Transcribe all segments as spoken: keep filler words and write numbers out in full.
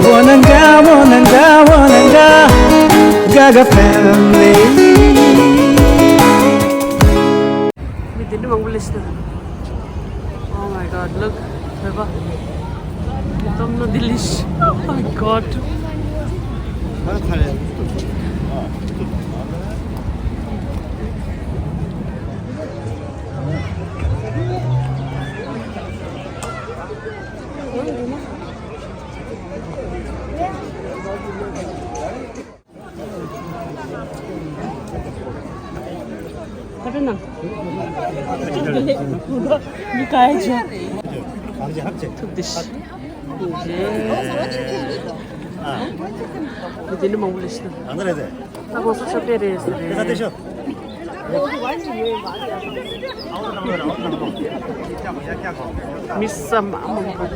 Wananga, wananga, wananga, Gaga family. མི་དེ་འདྲ་མང་པོ་སླེབས་ཤག Oh my God, look. བོད་པ། Tom no delish. Oh my God. ཐུག་དེ་ཤི། དེ་ནི་མང་པོ་ལས་ཤི། ད་གོང་ས་མཆོག་དེ་རེད་ཟེར་རེད། མི་བསམ་མང་པོ།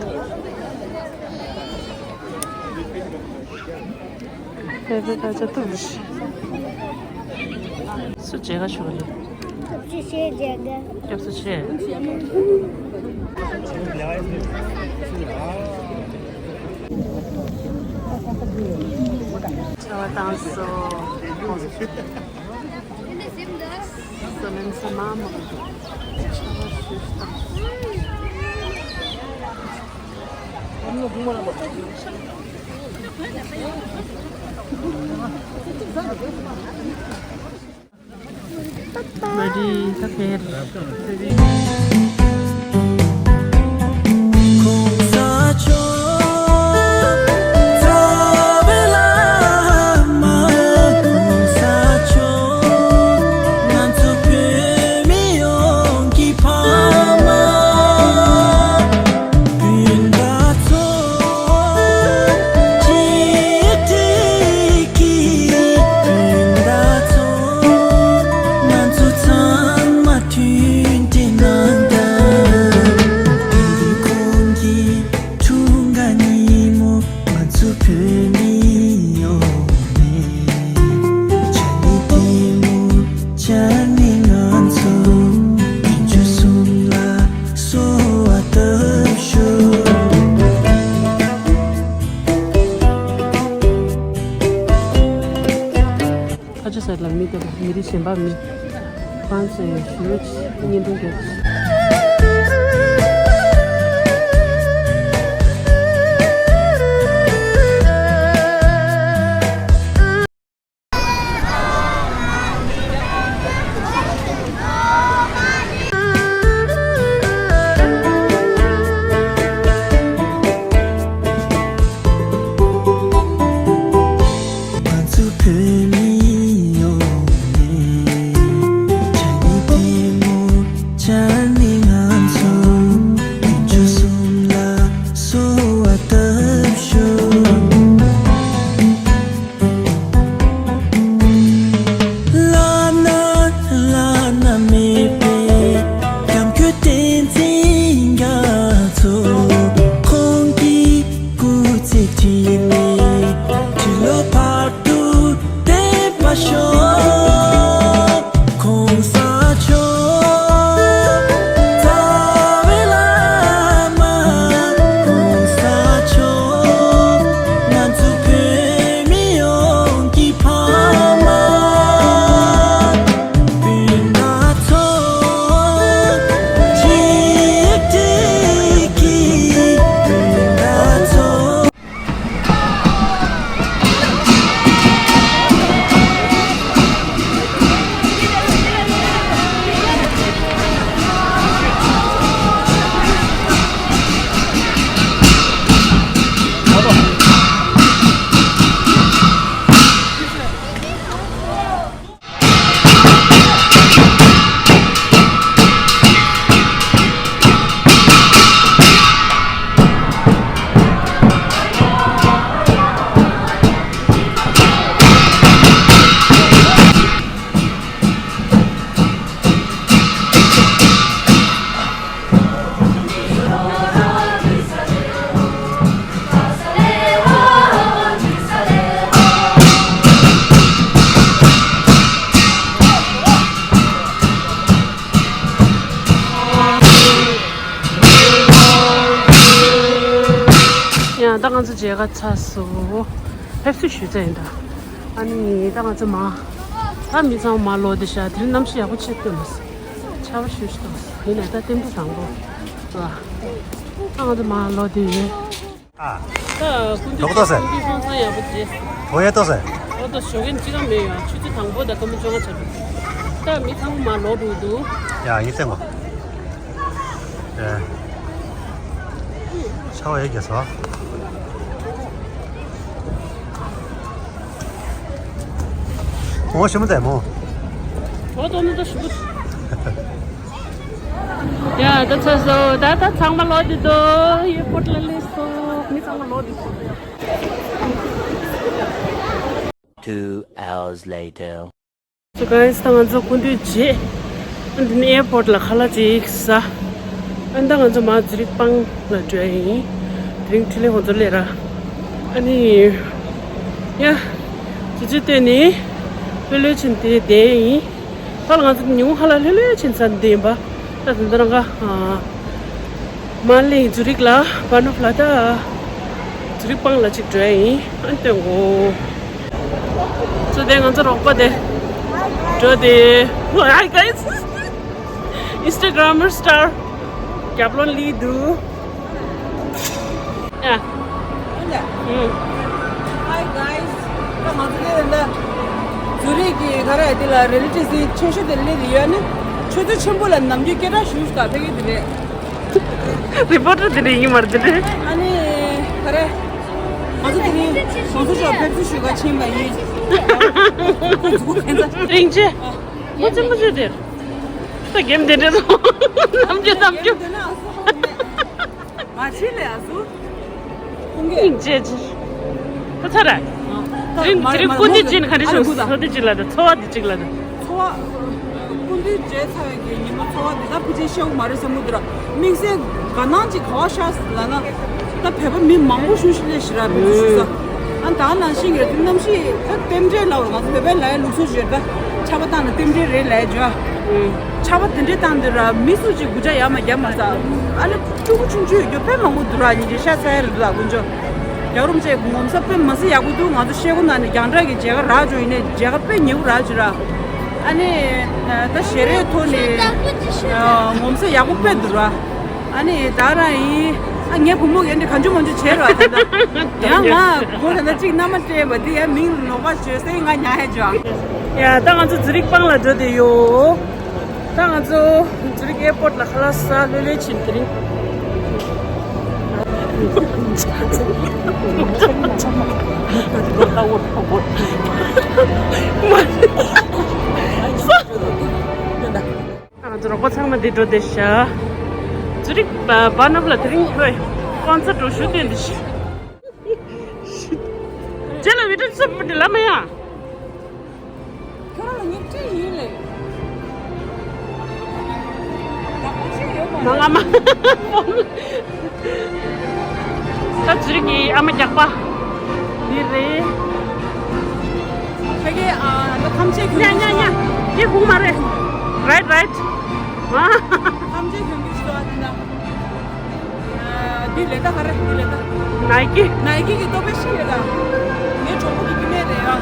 ཕེ་ཕེ་ད་ཆ་ཐུབ་རེད། སུ་མཇལ་ཁ་ཞུ་གི་རེད། སྐྱབས་སུ་མཆི། སྐྱབས་སུ་མཆི། བྱ་བ་བཏང་སོང་། སོ་ལན་སོ་མ་མ། བྱ་བ་ཞུ་བཏང་སོང་། མ་རི་ད་ཕེར། ཁ་ཆེ་ཟེར་ལ་མི་དེ་ལ་མི་རིགས་གཞན་པ་མི་ཕན་ཚུན་ཞུ་བརྙན་ཐུང་རྒྱབ། མཇལ་ཁ་ཚར་སོང་། ཕེབས་བསུ་ཞུས་ཚར་ཡིན་ད། ཨ་ནི་ད་ང་ཚོ་མ། ད་མི་ཚང་མ་ལོག་བསྡད་ཤག་དེ་རིང་གནམ་གཤིས་ཡག་པོ་ཅིག་སྟོན་མ་སོང་། ཆར་པ་ཞུ་ཞུ་བཏང་སོང་། ཡིན་ནའི་ད་ཐེངས་མ་དང་པོ་རེད་པ། ད་ང་ཚོ་མ་ལོག་བསྡད་ཡོད། ཨ། ད་སྐུ་མདུན་རོགས་ཏོ་ཟེར། སྐུ་མདུན་ཧང་སང་ཡག་པོ་བྱས། ཨོ་ཡ་ཏོ་ཟེར། ཨོ་ཏོ་ཞོགས་ཀས་ཅི་ག་མེད་ཡ། ཆུ་ཚོད་དང་པོ་དང་སྐར་མ་བཅོ་ལྔ་ཆགས་འདུག་ད་མི་ཚང་མ་ལོག་འགྲོ་འདུག་ཡ་ཡིན་ཙང་གོ། ཨེ། ཆར་པ་ཡོད་རྒྱུ་སོ། ཨོ་ཞིམ་པོ་དེ་མོ། ཨོ་ཏོ་ནི་ཏོ་ཞིམ་པོ། ཡ་ད་ཚར་སོང་། ད་ད་ཚང་མ་ལོག་འདུག་ད་ཨེར་པོར་ཊི་ལ་སླེབས་སོང་། མི་ཚང་མ་ལོག་འདུག Two hours later. So guys, ད་ང་ཚོ་སྐུ་མདུན་མཇལ། ཨ་འདི་ནས་ཨེར་པོར་ཊི་ལ་ཁ་ལག་ཅིག་ཟ། ཨ་ད་ང་ཚོ་མར་ཛུ་རིག་སྤང་ལ་འགྲོ་ཡ་ཡིན། དེ་རིང་འཕྲིན་ལས་ཁོང་ཚོ་སླེབས་ར། ཨ་ནི། ཡ། དུས་ཚོད་བཏོན་ནས། ལྷོད་ལྷོད་བྱས་ནས་བསྡད་ཡིན། ད་ལ་ང་ཚོ་ཉིན་གུང་ཁ་ལག་ལྷོད་ལྷོད་བྱས་ནས་ཟ་ནས་བསྡད་ཡིན་པ། ད་དེ་འདྲ་རང་ག་མར་ལེན། ཛུ་རིག་ལ་བྷ་ནོབ་ལ་ད། ཛུ་རིག་སྤང་ལ་ཅིག་འགྲོ་ཡ་ཡིན། ཨ་ནི་སྟོན་གོ། ཚོ་དེ་ང་ཚོ་རོགས་པ་དེ་འགྲོ་དེ། Hi guys. Instagrammer star རྒྱབ་ལོན་ལི་དུ། ཡ། ཨུམ། Hi guys. ད་ང་ཚོ་དེ་འདྲ་ཛུ་རིག་གི་ག་རེ་དེ་ལ་རེ་ལི་ཊི་སི་ཆེ་ཤོས་དེ་སླེབས་ཡོད་ནི། ཆུ་ཚོད་ཆེན་པོ་ལ་ནམ་རྒྱུན་སྐད་གྲགས་ཞུ་ཞུ་ག་ཕེབས་ཀྱི་དེ་རེད། རི་པོར་ཊར་དེ་འདྲ་ཡིན་གྱི་མ་རེད་དེ་འདྲ། ཨ་ནི་ག་རེ། ང་ཚོ་དེ་རིང་གོང་ས་མཆོག་ཕེབས་བསུ་ཞུ་ག་ཕྱིན་པ་ཡིན། ཁོ་ཚོ་ག་ཚོད། རིན་ཆེན། ཁོ་ཚོ་མ་ཚོད་དེར། ད་གེམ་དེ་འདྲ་སོང་། ནམ་རྒྱུན་ནམ་རྒྱུན། མ་ཕྱིན་ལས་ཨ་སུ། ཁོང་གིས། ཅེ་ཅེ། ད་ཚར་ར། ད་དེ་རིང་མ་དེ་རིང་མ་སྐུ་མདུན་མ་ཅིག་ག་རེ་ཨ་ལ་བྱུང་། གུ་ད། ཚོ་དེ་ཅིག་ལ་ད། ཚོ་བ་དེ་ཅིག་ལ་ད། ཚོ་བ། སྐུ་མདུན་མཇལ་ཚར་བའི་གི་ཉིན་མོ་ཚོ་བ་དེ་ད་ཕལ་ཆེར་ཤེས་ཀྱི་མ་རེད་བསམ་གྱི་འདུག་ར། དམིགས་བསལ་དགའ་སྣང་ཅིག་ག་པར་ཤར་ལབ་ན། ད་བོད་པ་མི་མང་པོ་ཞེ་པོ་ཅིག་སླེབས་ཤག་ར། བོད་པ་ཞུ་ས། ཨ་ད་ནང་བཞིན་གྱི་གནམ་གཤིས་ད་རྟེན་འབྲེལ་ལབ་ར། ང་ཚོ་བོད་པའི་ལ་ཡ་ལུགས་སྲོལ་ཞིག་ཡོད་ད། ཆར་པ་བཏང་ན་རྟེན་འབྲེལ་རེད་ལབ་ཡ་ཅིག་ཡོད། ཆར་པ་དེ་འདྲའི་བཏང་དུས་ར་མི་སུ་གཅིག་སྒུག་བྱ་ཡ་མ་བརྒྱབ་མ་ཟ། ཨ་ནི་ཕྲུ་གུ་ཆུང་ཆུང་ཡོད་རྒྱུ་དཔེ་མང་པོ་འདུག་ར། ཉིན་རེ་ཤ་ཚ་ཡ་རེད་འདུག་ད་དཀོན་མཆོག་རྒྱལ་བ་རིན་པོ་ཆེ་ངོ་མཚར་དཔེ་མ་སྲིད་ཡག་པོ་འདུག་ང་ཚོ་ཤེལ་སྒོ་ནང་ནས་རྒྱང་བསྒྲགས་ཀྱི་མཇལ་ཁ་རག་བྱུང་། ཡིན་ནའི་མཇལ་ཁ་དཔེ་ཉེ་པོ་རག་བྱུང་ར། ཨ་ནི་ད་ཞལ་རས་ཐོག་ནས་ངོ་མཚར་ཡག་པོ་དཔེ་འདུག་ར། ཨ་ནི་ད་རང་ཡིན། ཨ་ངའི་བུ་མོ་གིས་འདི་གང་བྱུང་མང་བྱུང་བྱས་ར། ད་ལྟ་ཡང་ང་མགོ་ད་ལྟ་གཅིག་མནའ་མ་སྤྲད་པ་འདི་ཡང་མིང་ལ་ལོག་པ་བྱོས་སེ་ང་ཉར་ཡ་བྱོས། ཡ་ད་ང་ཚོ་ཛུ་རིག་སྤང་ལ་འགྲོ་བསྡད་ཡོད། ད་ང་ཚོ་ཛུ་རིག་ཨེར་པོར་ཊི་ལ་ཁ་ལག་ཟ་ལྷོད་ལྷོད་བྱས་དེ་རིང་། ང་ཚོ་རོགས་པ་ཚང་མ་འདི་འགྲོ་བསྡད་ཤག་ཛུ་རིག་བྷ་ནོབ་ལ་དེ་རིང་ཁོས་ཀོན་སར་ཊི་འགྲོ་ཞུ་དེ་འདི་ཤི། རྗེས་ལ་བི་ཏྲི་སུ་པུ་ཏི་ལ་མ་ཡ། ཁྱོད་རང་ལ་ཉིན་ཁྲི་ཡིན་ལེ། ནང་ཨ་མ། ད་ཛུ་རིག་གི་ཨ་མ་རྒྱགས་པ་འདི་རེད། ཕ་གི་ཨ་ད་ཐམས་ཅད་ཁྱོད་ཉ་ཉ་ཉ། འདི་ཧུང་མ་རེད། རའིཊ་རའིཊ། ཨ། ཐམས་ཅད་ཁྱོད་ཀྱི་ཤོ་ཨ་དེ་ན། ཨ་འདི་ལས་ད་ག་རེ་འདི་ལས་ད། ནའི་ཀི། ནའི་ཀི་གི་ཏོ་པེ་ཤི་རེད་ད། ངའི་གྲོགས་པོ་གི་ཀི་མེད་རེད་ཨ།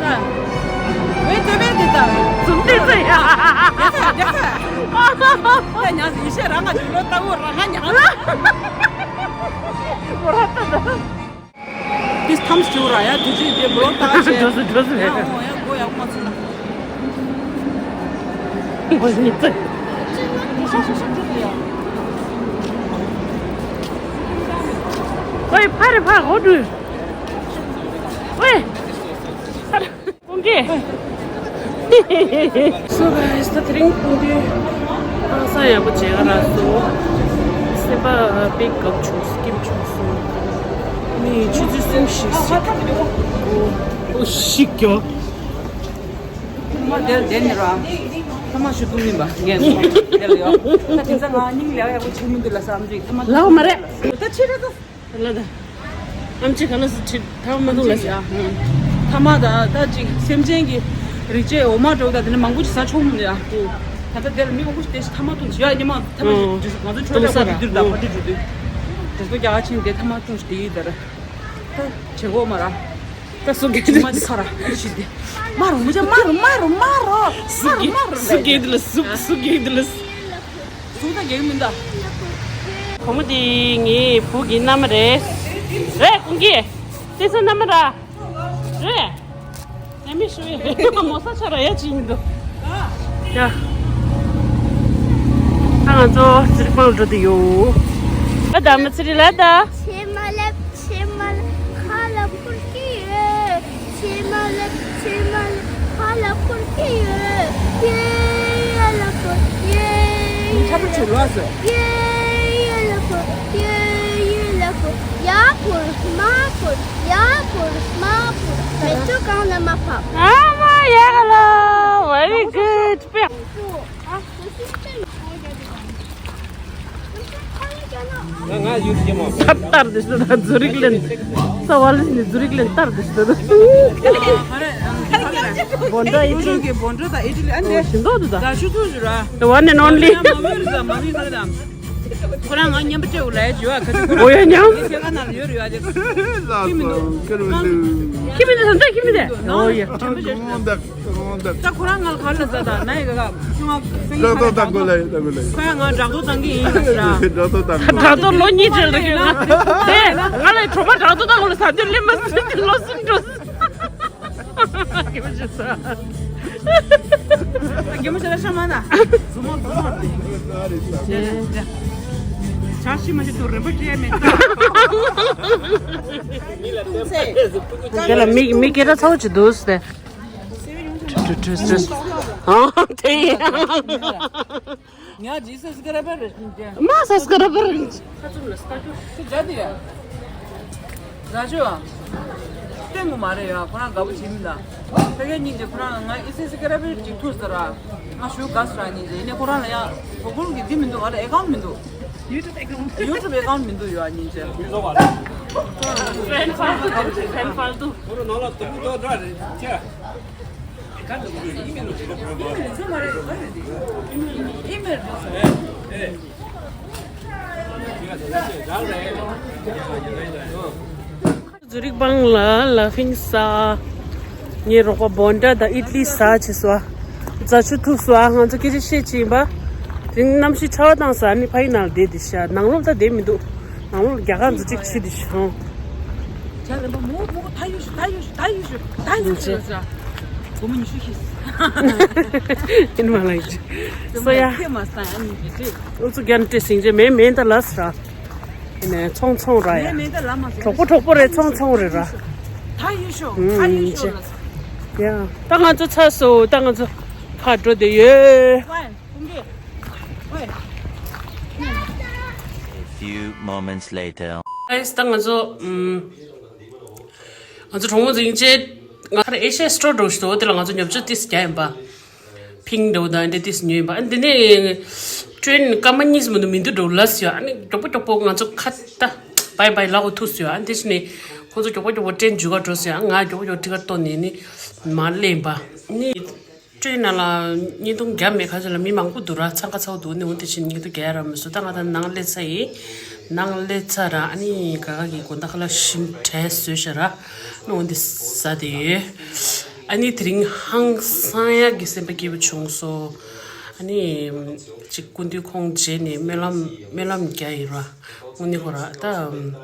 ད། ཝེ་ཏོ་པེ་འདི་ད། ཛུམ་ཏེ་ཙེ་ཡ། ད་ཉག་ཡི་ཤེས་རང་ང་ཅིག་ལོ་ལྟ་བུ་རང་ང་ཉག་ལ། མོ་ར་ད་ད། This time ཞུ་ར་ཡ་དུས་ཚོད་དེ་བློ་བཏང་བྱས། འགྲོ་སོང་འགྲོ་སོང་ཡ་རེད། འོ་ཡ་མགོ་ཡག་པོ་མ་ཚོས་ན། མགོ་གཉིས་ཚོས། ཝེ་ཕ་རེ་ཕ་འོ་འདུ། ཝེ། ཕ་རེ། ཁོང་གིས། So guys, ད་དེ་རིང་སྐུ་མདུན་ཧང་སང་ཡག་པོ་མཇལ་ཁ་རག་སོང་། སེམས་པ་དཔེ་དགའ་བྱུང་སྐྱིད་བྱུང་སོང་། ནི་ཆུ་ཚོད་གསུམ་བཞི་ཞིག་ཨོ་ཤི་ཀྱོ། ཐ་མ་དེར་བསྡད་ནི་ར། ཐ་མ་ཞུ་ཐུབ་མིན་པ་ངས་དེ་ལ་ཡོད། ད་དེང་སང་ང་སྙིང་ལས་ཡག་པོ་བྱེད་མི་འདུག་ལ་བསམ་ཅིག་ཐ་མ་ལའོ་མ་རེད། ད་ཕྱི་རེད་ད། ལ་ད། ཨམ་ཆི་ག་ལ་སི་ཁྲིད་ཐང་མ་འདུག་ལ་སི། ཐ་མ་ད་ད་ཅིག་སེམས་ཅན་གྱི་རིགས་ཅན་འོ་མ་འགྲོ་ད་དེ་ནས་མང་པོ་ཅིག་ཟ་ཆོག་མི་འདུག་ཡ། ད་ལྟ་དེ་ལ་མི་མང་པོ་ཞིག་དེ་ཞིག་ཐ་མ་འདུག་ཇི་ཡ་ཉི་མ་ཐ་མ་ཞིག་ང་ཚོ་ཆོས་ཆོག་པ་དུས་དུས་དང་པར་ཏི་འགྲོ་དུས། དེ་ཚོ་རྒྱ་གར་ཕྱིན་དེ་ཐ་མ་ཐུག་དེ་ཡིན་དར། ད་བྱེད་གོ་མ་ར། ད་སུ་གེ་དེ་མ་དེ་ཁ་ར་ཤི་དེ། མ་རུ་མུ་ཅ་མ་རུ་མ་རུ་མ་རུ། སུ་གེ་སུ་གེ་དེ་ལ་སུ་སུ་གེ་དེ་ལ་སུ། སུ་ད་གེ་མིན་ད། ཁོ་མོ་དེ་ངའི་བུ་གི་མནའ་མ་རེད། རེད་ཁོང་གི། དེ་ཚོ་མནའ་མ་ར། རེད། ཡ་མི་ཤི་བས་མོ་ས་ཆ་ར་ཡ་ཅི་ཡིན་འདུག་ཡ། ད་ང་ཚོ་ཙི་རི་པང་འགྲོ་དུ་ཡོད། ཨ་ད་མི་ཚི་རི་ལ་ད། ཕྱེ་མ་ལེབ་ཕྱེ་མ་ལེབ་ཁ་ལ་ཁུར་གི་ཡོད། ཕྱེ་མ་ལེབ་ཕྱེ་མ་ལེབ་ཁ་ལ་ཁུར་གི་ཡོད། ཡེ་ཡ་ལ་ཁུར་ཡེ་ཡ་ལ་ཁུར་ཡེ་ཡ་ལ་ཁུར་ཡེ་ཡ་ལ་ཁུར། ཡ་ཁུར་མ་ཁུར་ཡ་ཁུར་མ་ཁུར། མེ་ཏོག་གང་ལ་མ་ཕབ། ཨ་མ་ཡ་ག་ལ། Very good. ཚབ་ལྟར་དུ་ཞུ་ད་ཛུ་རིག་ལེན། ས་བ་ལི་ནི་ཛུ་རིག་ལེན་ལྟར་དུ་ཞུ་ད། བོན་ཌ་ཨི་ཊ་ལི། བོན་ཌ་ད་ཨི་ཊ་ལི་ཨ་འདི། ཞིང་ཏོག་དུ་ད། ད་ཆུ་ཚོད་ཞུ་ར། The one and only. ཁོ་རང་ང་མཉམ་པ་སྤྲད་འོ་ལ་ཡ་ཇི་བ་ཁ་ཅིག་ཁོ་རང་ཨོ་ཡ་ཉམས། ངའི་ཁྱེད་ཀ་ནང་ལ་ཡོད་རེད་ཡ་ཅིག་ལགས་སོ། ཁྱི་མི་འདུག་ཁྱི་མི་འདུག་ཁྱི་མི་འདུག་ད་ཁྱི་མི་འདུག་ཨོ་ཡ། དྲན་པ་བྱེད་ད་ཁོ་རང་ང་ལ་ག་ལ་ཟ་ད་ན་ཡི་ག་ག་ཁྱི་ང་སེང་གེ་ཁ་ལ་ད་ཁོ་ལ་ཡོད་ད་ཁོ་ལ་ཡོད། ཁོ་ཡ་ང་བྲག་རྡོ་བཏང་གི་ཡིན་ལ་ཟ། བྲག་རྡོ་བཏང་བྲག་རྡོ་ལོ་གཉིས་རྗེས་ལ་ཁྱི་ང་དེ་ང་ལ་གྲོགས་པོ་བྲག་རྡོ་བཏང་ལ་ཟ་དུས་སླེབས་མ་སོང་ལོ་གསུམ་འགྲོ། རྒན་མོ་ཞེ་དྲག་ཤ་མ་ན། ཟུ་མོ་ཟུ་མོ། ཇ་ཞིམ་མ་ཞིག་ཏུ་རིན་པོ་ཆེ་མེད། དེ་ལ་མི་མི་སྐད་གྲགས་ཚ་བོ་ཅིག་འདུག་སྟེ། ཨ་དེ་ཡིན། ང་ཇི་སི་སི་ཀ་ར་པར་རེད། མ་སི་སི་ཀ་ར་པར་རེད། ཁ་ཚུམ་ལ་སྐ་རྒྱུ། ཁྱོད་ཇ་དེ་ཡ། ཟ་ཆོ། སྟོན་གོ་མ་རེད་ཡ། ཁོ་རང་དགའ་པོ་བྱེད་མི་འདའ། ཕ་གི་གཉིས་དེ་ཁོ་རང་ང་ཨི་སི་སི་ཀ་ར་པར་ཅིག་ཐུག་ཟེར་ར། ང་ཞུ་དགའ་ཟེར་ར་གཉིས་དེ། ཡིན་ནའི་ཁོ་རང་ལ་ཡ། གོ་གུལ་གི་འདི་མི་འདུག་ང་ལ་ཨེ་ཀའུན་མི་འདུག་ཡུ་ཊུབ་ཨེ་ཀའུན་མི་འདུག་ཡ་གཉིས་ཆེ། ཕན་ཕལ་ཏུ་ཕན་ཕལ་ཏུ། ཛུ་རིག་སྦང་ལ་ལ་ཕིང་ས། ངའི་རོགས་པ་བོན་ཌ་དང་ཨི་ཏི་ལི་ཟ་བྱས་སོ། རྫ་ཆུ་ཐུག་སོ། ང་ཚོ་སྐད་ཆ་བཤད་ཅིག་ཡིན་པ། དེ་ནི་གནམ་གཤིས་ཚ་བ་བཏང་ས་ནི་ཕ་ཡི་ནང་ལ་བསྡད་དེ་ཤ། ནང་ལོགས་ད་བསྡད་མི་འདུག་ནང་ལོགས་རྒྱ་གར་འཛུལ་ཅིག་ཕྱི་དེ་ཤོང་། ཇ་རེད་པ་མོ་མོ་ད་ཡོད་ཤོ་ད་ཡོད་ཤོ་ད་ཡོད་ཤོ་ད་ཡོད་ཤོ་ལ་ཟ། སྒོར་མོ་ཉི་ཤུ་ཤི། ཨིན་མ་ལ་ཡིན། སོ་ཡ། ཁྱེད་མ་ས་ཨ་ནི་ཞེ་ཀྲེ། ཨུ་ཚུགས་རྒྱ་ནི་སྤྲད་ཟིང་རྗེ་མེད་མེད་ད་ལ་ཟ། ཨེ་ནས་ཚོང་ཚོང་ར་ཡ། མེད་མེད་ད་ལ་མ་ཟ། གྲོགས་པོ་གྲོགས་པོ་རེད། ཚོང་ཚོང་རེད་ར། ད་ཡོད་ཤོ་ད་ཡོད་ཤོ་ལ་ཟ། ཡ། ད་ང་ཚོ་ཚར་སོང་། ད་ང་ཚོ་ཕར་འགྲོ་བསྡད་ཡོད། ཝེ། ཁོང་གིས། ཝེ། A few moments later. Guys, ད་ང་ཚོ་ཨམ། ང་ཚོ་གྲོགས་མོ་འཛིང་བྱས། ང་ཁར་ཨེ་ཤ་ཡ་སི་ཊོར་འགྲོ་ཞིག་འདུག་དེ་ལ་ང་ཚོ་ཉོ་ཆ་ཏིས་རྒྱག་ཡིན་པ། ཕིང་འདྲ་བོ་དང་འདྲ་ཏིས་ཉོས་ཡིན་པ། ཨ་འདི་ནས་ཀྲེན་སྐར་མ་གཉིས་མ་གཏོགས་མི་འདུག་འགྲོ་ལབ་ཟེར་ཡ། ཨ་ནི་མགྱོགས་པོ་མགྱོགས་པོ་ང་ཚོ་ཁ་ད་བྷའི་བྷའི་ལབ་དགོས་ཐུག་ཟེར་ཡ། ཨ་འདི་ཕྱི་ནས་ཁོང་ཚོ་མགྱོགས་པོ་མགྱོགས་པོ་ཀྲེན་འཇུ་ག་འགྲོ་ཟེར་ཡ། ང་མགྱོགས་པོ་མགྱོགས་ཊི་ཀེ་ཊི་བཏོན་ནས་ནི་མར་སླེབས་ཡིན་པ། ཨ་ནི། ཊེ་རེན་ནང་ལ་བརྙན་ཐུང་རྒྱབ་མེད། ཁ་ཤས་ལ་མི་མང་པོ་འདུག་ར། འཚང་ཁ་ཚ་བོ་འདུག་ནི་འོན་ཏེ་ཕྱིན་བརྙན་ཐུང་རྒྱག་ཡ་རག་མི་སོང་། ད་ང་ད་ནང་སླེབས་ཚར་ཡིན། ནང་སླེབས་ཚར་ར། ཨ་ནི་ག་ག་གི་དགོང་དག་ཁ་ལག་ཞིམ་དྲས་བཟོས་ཤག་ར། ནི་འོན་ཏེ་ཟ་དེ་ཡོད། ཨ་ནི་དེ་རིང་ཧང་སང་ཡག་གི་སེམས་པ་སྐྱིད་པོ་བྱུང་སོང་། ཨ་ནི་ཅིག་སྐུ་མདུན་ཁོང་མཇལ་ནས་སྨོན་ལམ་སྨོན་ལམ་རྒྱག་ཡིན་ར། དངོས་གནས་ཁོ་ར་ད།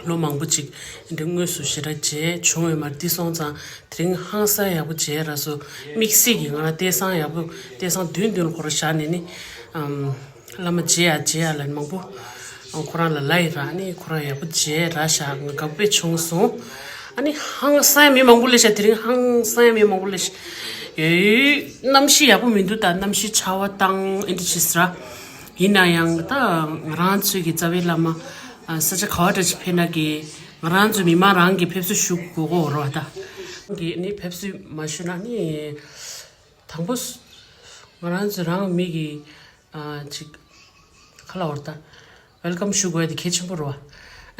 ལོ་མང་པོ་ཅིག་འདི་དངོས་སུ་ཞེ་དྲག་མཇལ་བྱུང་ཡོད་མ་རེད། འདི་སོང་ཙང་དེ་རིང་ཧང་སང་ཡག་པོ་མཇལ་ར་སོ། དམིགས་བསལ་གྱི་ང་རང་སྐལ་བཟང་ཡག་པོ་སྐལ་བཟང་བདུན་བདུན་ལ་ཁོ་ར་བཞག་ནས་ནི། ཨམ། བླ་མ་མཇལ་ཡ་མཇལ་ཡ་ལ་མང་པོ་ཁོ་རང་ལ་ལབ་ཡིན་ར། ནི་ཁོ་རང་ཡག་པོ་མཇལ་ར་ཤག་ང་དགའ་པོ་དཔེ་བྱུང་སོང་། ཨ་ནི་ཧང་སང་ཡ་མི་མང་པོ་སླེབས་ཤག་དེ་རིང་ཧང་སང་ཡ་མི་མང་པོ་སླེབས་ཤག་ཡོད། གནམ་གཤིས་ཡག་པོ་མི་འདུག་ད་གནམ་གཤིས་ཆར་པ་བཏང་ཨེ་འདྲ་བྱས་ཟེར་ར། ཡིན་ན་ཡང་ད་ང་རང་ཚོའི་གི་རྩ་བའི་བླ་མ། ཨ་ས་ཆ་ག་བ་འདྲ་ཞིག་ཕེབས་ན་གི་ང་རང་ཚོ་མི་མང་རང་གི་ཕེབས་བསུ་ཞུ་དགོས་ཀྱི་རེད་པ་ད། གི་ནི་ཕེབས་བསུ་མ་ཞུས་ན་ནི་དང་པོ་ང་རང་ཚོ་རང་མི་གི་ཨ་ཅིག་ག་ལབ་དགོས་རེད་ད། ཝེལ་ཀམ་ཞུ་དགོས་ཡ་དེ་གལ་ཆེན་པོ་རེད་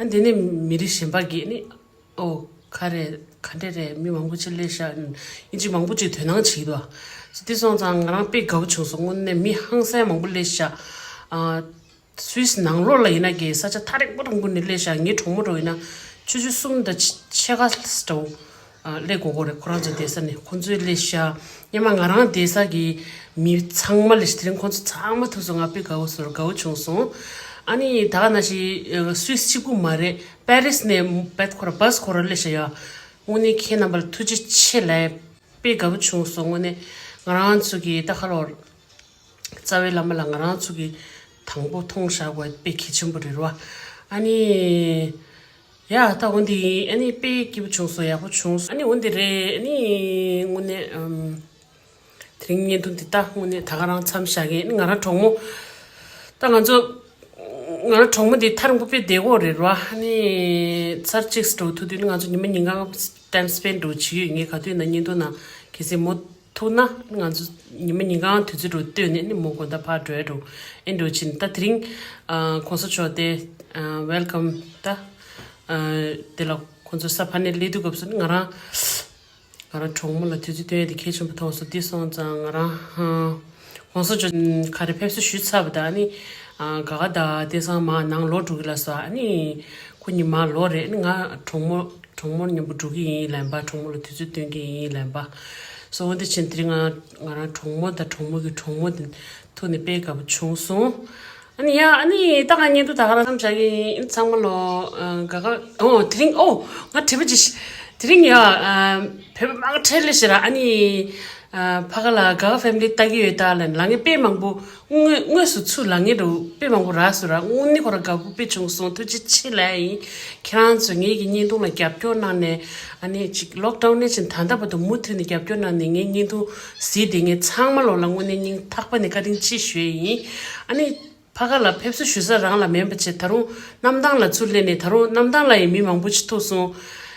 པ། ཨ་དེ་ནས་མི་རིགས་གཞན་པ་གི་ནི་ཨོ་ག་རེ་ག་འདྲ་རེད། མི་མང་པོ་ཅིག་སླེབས་ཤག་ཨིན་ཇི་མང་པོ་ཅིག་དོ་སྣང་བྱེད་ཀྱི་འདུག་པ། དེ་སོང་ཙང་ང་རང་དཔེ་དགའ་པོ་བྱུང་སོང་། དངོས་གནས་མི་ཧང་སང་མང་པོ་སླེབས་ཤག་ཨ། སུད་སི་ནང་ལོགས་ལ་ཡིན་ན་གི་ས་ཆ་ཐག་རིང་པོ་རིང་པོ་ནས་སླེབས་ཤག་ངའི་གྲོགས་མོ་འདྲ་ཡིན་ན་ཆུ་ཚོད་གསུམ་དང་ཕྱེད་ཀ་འདྲ་བོ་སླེབས་དགོས་ཀྱི་རེད། ཁོ་རང་ཚོ་བསྡད་ས་ནས་ཁོ་ཚོས་སླེབས་ཤག་སྔོན་མ་ང་རང་བསྡད་ས་གི་མི་ཚང་མ་སླེབས་ཤག་དེ་རིང་ཁོ་ཚོ་ཚང་མ་ཐུག་སོང་། ང་དཔེ་དགའ་བོ་བཟོས། དགའ་བོ་བྱུང་སོང་། ཨ་ནི་ད་ག་ནང་བཞིན་སུད་སི་གཅིག་པུ་མ་རེད། པེ་རིས་ནས་བེད་ཁོ་ར་བྷ་སི་ཁོ་ར་སླེབས་ཤག་ཡ། དངོས་གནས་ཁྱེད་རྣམ་པ་ལ་ཐུགས་རྗེ་ཆེ་ལབ། དཔེ་དགའ་བོ་བྱུང་སོང་། དངོས་གནས་ང་རང་ཚོ་གི་ད་ཁ་ལོར་རྩ་བའི་བླ་མ་ལ་ང་རང་ཚོ་གི་དང་པོ་མཐོང་བཞག་པ་དཔེ་གལ་ཆེན་པོ་རེད་ར། ཨ་ནི་ཡ་ད་འོན་ཏེ་ཨ་ནི་དཔེ་སྐྱིད་པོ་བྱུང་སོང་། ཡག་པོ་བྱུང་སོང་། ཨ་ནི་འོན་ཏེ་རེད། ཨ་ནི་དངོས་གནས་ཨམ། དེ་རིང་བརྙན་ཐུང་འདི་ད་དངོས་གནས་ད་ག་རང་མཚམས་བཞག་གི། ཨ་ནི་ང་རང་གྲོགས་མོ་ད་ང་ཚོ་ང་རང་གྲོགས་མོ་འདི་ཐག་རིང་པོ་དཔེ་བསྡད་ཀྱི་ཡོད་རེད་ར། ཨ་ནི་ཚར་གཅིག་འགྲོ་ཐུབ་དུས་ནི་ང་ཚོ་ཉི་མ་ཉིན་གང་ཊེམ་སི་པེན་འགྲོ་བྱེད་ཡོད། ངས་ག་དུས་ན་བརྙན་ཐུང་ནང་གལ་སྲིད་མོ་ཐུག་ན་ང་ཚོ་ཉི་མ་ཉིན་གང་དུས་ཚོད་འགྲོ་ལྟོས་ནས་ནི་མོ་དགོང་དག་ཕར་འགྲོ་ཡ་འགྲོ་ཨེ་འགྲོ་བྱེད་ནི། ད་དེ་རིང་ཨ་གོང་ས་མཆོག་དེ་ཨ་ཝེལ་ཀམ་ད་ཨ་དེ་ལ་ཁོང་ཚོ་ས་ཕ་ནས་སླེབས་དུས་སྐབས་སུ་ནི་ང་རང་ང་རང་གྲོགས་མོ་ལ་དུས་ཚོད་སྟོན་ཡ་དེ་གལ་ཆེན་པོ་མཐོང་སོང་། དེ་སོང་ཙང་ང་རང་ཧ་གོང་ས་མཆོག་ག་རེ་ཕེབས་བསུ་ཞུས་ཚར་བ་དང་ཨ་ནི་ཨ་ག་ག་ད་དེང་སང་མར་ནང་ལོག་འགྲོ་གི་ལབ་སོང་། ཨ་ནི་ཁོ་ཉི་མ་ལོག་རེད། ཨ་ནི་ང་གྲོགས་མོ་གྲོགས་མོ་མཉམ་པོ་འགྲོ་གི་ཡིན་ལབ་པ། གྲོགས་མོ་ལ་དུས་ཚོད་སྟོན་གི་ཡིན་ལབ་པ། སོ་འོ་དེ་བྱས་དེ་རིང་ང་ང་རང་གྲོགས་མོ་དང་གྲོགས་མོ་གི་གྲོགས་མོ་དེ་ཐུག་ནས་དཔེ་དགའ་པོ་བྱུང་སོང་། ཨ་ནི་ཡ་ཨ་ནི་ད་ང་བརྙན་ཐུང་ད་ག་རང་མཚམས་བཞག་གི་ཡིན། ཚང་མ་ལོ་ཨ་ག་ག་ཨོ་དེ་རིང་ཨོ་ང་དྲི་བ་ཅིག་དེ་རིང་ཡ་ཨ་བོད་པ་མང་ཁྲལ་ལས་ཤེས་ར། ཨ་ནི་ཨ་ཕ་ག་ལ་ག་ག་ཕེ་མི་ལི་ལྟ་གི་ཡོད་ད་ལབ་ལབ་མཁན་དཔེ་མང་པོ་དངོས་དངོས་སུ་ཚུར་ལབ་མཁན་འདྲ་བོ་དཔེ་མང་པོ་རག་སོང་ར། དངོས་གནས་ཁོ་རང་དགའ་པོ་དཔེ་བྱུང་སོང་། ཐུགས་རྗེ་ཆེ་ལབ་ཡ་ཡིན། ཁྱེད་རང་ཚོས་ངེད་ཀྱི་བརྙན་ཐུང་ལ་རྒྱབ་སྐྱོར་གནང་ནས་ཨ་ནི་ཅིག་ལོག་ཌའུན་ནས་ཕྱིན་ད་ལྟ་བར་དུ་མུ་མཐུད་ནས་རྒྱབ་སྐྱོར་གནང་ནས་ངའི་བརྙན་ཐུང་གཟིགས་བསྡད་མཁན་ཚང་མ་ལོ་ལ་དངོས་གནས་སྙིང་ཐག་པ་ནས་བཀའ་དྲིན་ཆེ་ཞུ་ཡ་ཡིན། ཨ་ནི། ཕ་ག་ལ་ཕེབས་བསུ་ཞུ་ས་རང་ལ་མེད་པ་བྱས། ད་རུང་གནམ་ཐང་ལ་ཚུར་སླེབས་ནས་ད་རུང་གནམ་ཐང་ལ་ཡང་མི་མང་པོ་ཅིག་ཐུག་སོང་།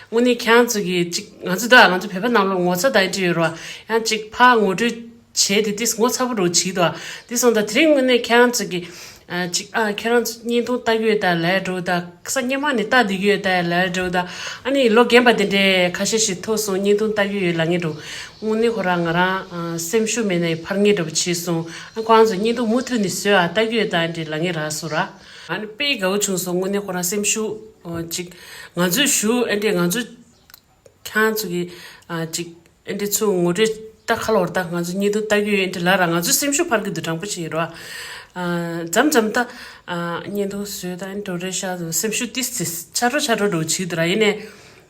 དངོས་གནས་ཁྱེད་རང་ཚོ་གིས་ཅིག་ང་ཚོ་ད་ང་ཚོ་བོད་པ་ནང་ལོགས་ངོ་ཚ་དང་འདྲ་ཡོད་རེད་བ། ཡང་ཅིག་ཕར་ངོ་སྤྲོད་བྱས་ཏེ་ཏིས་ངོ་ཚ་པོ་འདྲ་བོ་བྱེད་ཀྱི་འདུག་ཨ། དེ་སོང་ཙང་དེ་རིང་དངོས་གནས་ཁྱེད་རང་ཚོ་གིས་ཨ་ཅིག་ཨ་ཁྱེད་རང་ཚོ་བརྙན་ཐུང་ལྟ་གི་ཡོད་ད་ལབ་འདྲ་བོ་ད། ས་སྔོན་མ་ནས་ལྟ་བསྡད་ཀྱི་ཡོད་ད་ལབ་འདྲ་བོ་ད། ཨ་ནི་ལོ་རྒན་པ་དེ་འདྲས་ཁ་ཤས་ཤིག་ཐུག་སོང་། བརྙན་ཐུང་ལྟ་གི་ཡོད་ལབ་མཁན་འདྲ་བོ། དངོས་གནས་ཁོ་རང་ང་རང་ཨ་སེམས་ཤུགས་མེད་ནའི་འཕར་མཁན་འདྲ་བོ་བྱས་སོང་། ཨ་ཁོ་རང་ཚོ་བརྙན་ཐུང་མུ་མཐུད་ནས་བཟོས་ཨ་ལྟ་གི་ཡོད་ད་འདྲས་ལབ་མཁན་རག་སོང་ར། ཨ་ནི་དཔེ་དགའ་བོ་བྱུང་སོང་། དངོས་གནས་ཁོ་རང་སེམས་ཤུགས་ཨ་ཅིག་ང་ཚོས་ཞུ་ཨ་འདྲས་ང་ཚོ་ཁྱེད་རང་ཚོ་གི་ཨ་ཅིག་ཨ་འདྲས་ཚུར་ངོ་སྤྲོད་ལྟ་ཁ་ལོར་ད་ང་ཚོ་བརྙན་ཐུང་ལྟ་གི་ཡོད་ཨ་འདྲས་ལབ་ར་ང་ཚོའི་སེམས་ཤུགས་འཕར་གི་འདུག་དྲང་པོ་བྱས་ར། ཨ་མཚམས་མཚམས་ད་ཨ་བརྙན་ཐུང་བཟོས་ད་ཨ་འདྲས་རེད་ཤག་སེམས་ཤུགས་ཏིས་ཏིས་ཆར་འགྲོ་ཆར་འགྲོ་འདྲ་བོ་བྱེད་འདུག་ར། ཡིན་ནའི།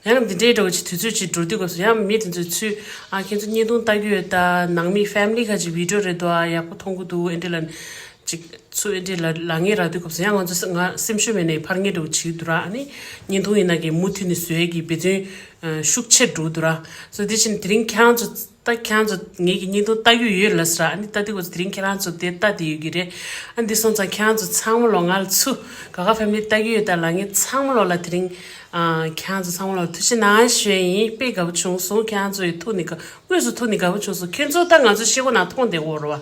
ཡང་འདི་འདྲའི་འདྲ་བོ་ཅིག་དུས་ཚོད་ཅིག་འགྲོ་དུས་སྐབས་སུ་ཡང་མི་དེ་ཚོས་ཚུར་ཨ་ཁྱེད་ཚོ་བརྙན་ཐུང་ལྟ་གི་ཡོད་ད། ནང་མི་ཕེ་མི་ལི་ཁ་ཅིག་བི་ཌིའོ་རེད་འདུག་ཨ་ཡག་པོ་མཐོང་གི་འདུག་ཨེ་འདྲས་ལ་ཅིག་ཚུར་ཨེ་འདྲས་ལ་ལབ་མཁན་རག་དུས་སྐབས་སུ་ཡང་ང་ཚོ་ང་སེམས་ཤུགས་མེད་ནས་འཕར་མཁན་འདྲ་བོ་བྱེད་ཀྱི་འདུག་ར། ཨ་ནི་བརྙན་ཐུང་ཡིན་ན་གི་མུ་མཐུད་ནས་བཟོ་ཡས་ཀྱི་འབད་བརྩོན་ཤུགས་ཆེར་འགྲོ་གི་འདུག་ར། སོ་དེ་བཞིན་དེ་རིང་ཁྱེད་རང་ཚོ་ད་ཁྱེད་རང་ཚོ་ངེད་ཀྱི་བརྙན་ཐུང་ལྟ་གི་ཡོད་ལབ་ཟེར་ར། ཨ་ནི་ལྟ་དུས་སྐབས་སུ་དེ་རིང་ཁྱེད་རང་ཚོ་དེ་ལྟ་བསྡད་ཡོད་ཀྱི་རེད། ཨ་འདི་སོང་ཙང་ཁྱེད་རང་ཚོ་ཚང་མ་ལོ་ང་ལ་ཚུར་ག་ག་ཕེ་མི་ལི་ལྟ་གི་ཡོད་ད་ལབ་མཁན་ཚང་མ་ལོ་ལ་དེ་རིང་ཨ་ཁྱེད་རང་ཚོ་ཚང་མ་ལོ་ཐུགས་རྗེ་གནང་ཞུ་ཡ་ཡིན། དཔེ་དགའ་པོ་བྱུང་སོང་། ཁྱེད་རང་ཚོ་ཡི་ཐུག་ནས་དགའ་དངོས་སུ་ཐུག་ནས་དགའ་པོ་བྱུང་སོང་། ཁྱེད་ཚོ་ད་ང་ཚོ་ཤེལ་སྒོ་ནང་མཐོང་བསྡད་ཡོད་རེད་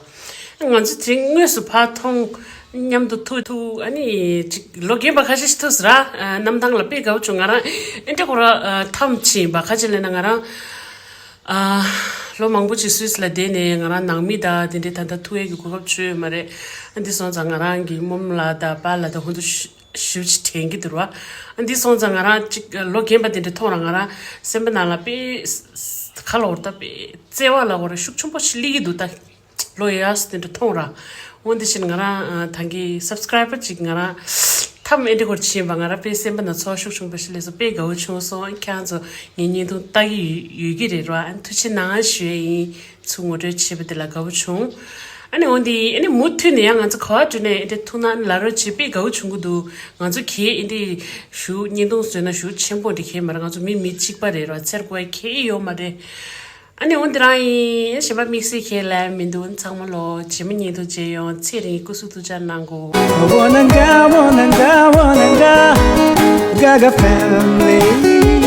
བ། ང་ཚོ་དེ་རིང་དངོས་སུ་ཕར་མཐོང་མཉམ་དུ་ཐུག་ཐུག་ཨ་ནི་ཅིག་ལོ་རྒན་པ་ཁ་ཤས་ཤིག་ཐུག་ཟེར་ར། ཨ་གནམ་ཐང་ལ་དཔེ་དགའ་པོ་བྱུང་། ང་རང་ཨེ་འདྲས་ཁོ་ར་ཨ་འཐམ་ཕྱིན་པ་ཁ་ཅིག་ལབ་ན་ང་རང་ཨ་ལོ་མང་པོ་ཅིག་སུད་སི་ལ་བསྡད་ནས་ང་རང་ནང་མི་དང་དེ་འདྲས་ད་ལྟ་ཐུག་ཡས་ཀྱི་གོ་སྐབས་བྱུང་ཡོད་མ་རེད། ཨ་འདི་སོང་ཙང་ང་རང་གི་རྨོ་མོ་ལགས་དང་པཱ་ལགས་དང་ཧོན་དུ་ཞུ་ཞུ་ཅིག་དྲན་གྱི་འདུག་ར། ཨ་འདི་སོང་ཙང་ང་རང་ཅིག་ལོ་རྒན་པ་དེ་འདྲས་མཐོང་ར་ང་རང་སེམས་པ་ནང་ལ་དཔེ་ཁ་ལོ་བར་ད་དཔེ་བརྩེ་བ་ལ་བར་ཤུགས་ཆེན་པོ་ཞིག་སླེབས་ཀྱི་འདུག་ད། ལོ་ཡག་ས་དེ་འདྲ་མཐོང་ར། འོན་ཏེ་བཞིན་ང་རང་ཨ་ད་གིན་སབ་སི་ཀ་རའི་བར་ཅིག་ང་རང་ཐམ་ཨེ་འདྲས་སྐོར་ཕྱིན་པ་ང་རང་དཔེ་སེམས་པ་ན་ཚོར་ཤུགས་ཆུང་པོ་ཞིག་སླེབས་སོང་། དཔེ་དགའ་བོ་བྱུང་སོང་། ཁྱེད་རང་ཚོ་ངའི་བརྙན་ཐུང་ལྟ་གི་ཡོད་ཡོད་ཀྱི་རེད་ར། ཨ་ཐུགས་རྗེ་གནང་ཞུ་ཡ་ཡིན། ཚུར་ངོ་སྤྲོད་བྱས་པ་དེ་ལ་དགའ་བོ་བྱུང་། ཨ་ནི་འོན་ཏེ་ཨ་ནི་མུ་མཐུད་ནས་ཡང་ང་ཚོ་ག་བ་འགྲོ་ནས་ཨེ་འདྲས་ཐུག་ན་ཨ་ནི་ལབ་རོགས་བྱེད། དཔེ་དགའ་བོ་བྱུང་གི་འདུག་ང་ཚོ་གས་ཨེ་འདྲས་ཞུ་བརྙན་ཐུང་བཟོས་ན་ཞུ་ཆེན་པོ་འདྲ་གས་མ་རེད། ང་ཚོ་མི་མི་གཅིག་པ་རེད་ར། ཚེར་དགོས་ཡ་གས་ཡོད་མ་རེད། ཨ་ནི་འོ་འདི་རང་ཡིན། གཞན་པ་དམིགས་བསལ་ཁས་ལེན་མི་འདུག་ཚང་མ་ལོ་རྗེས་མ་ཉིན་དུ་མཇལ་ཡོང་། ཚེ་རིང་སྐུ་གཟུགས་ཐུགས་ཅག་གནང་གོ། Wananga, wananga, wananga, Gaga family.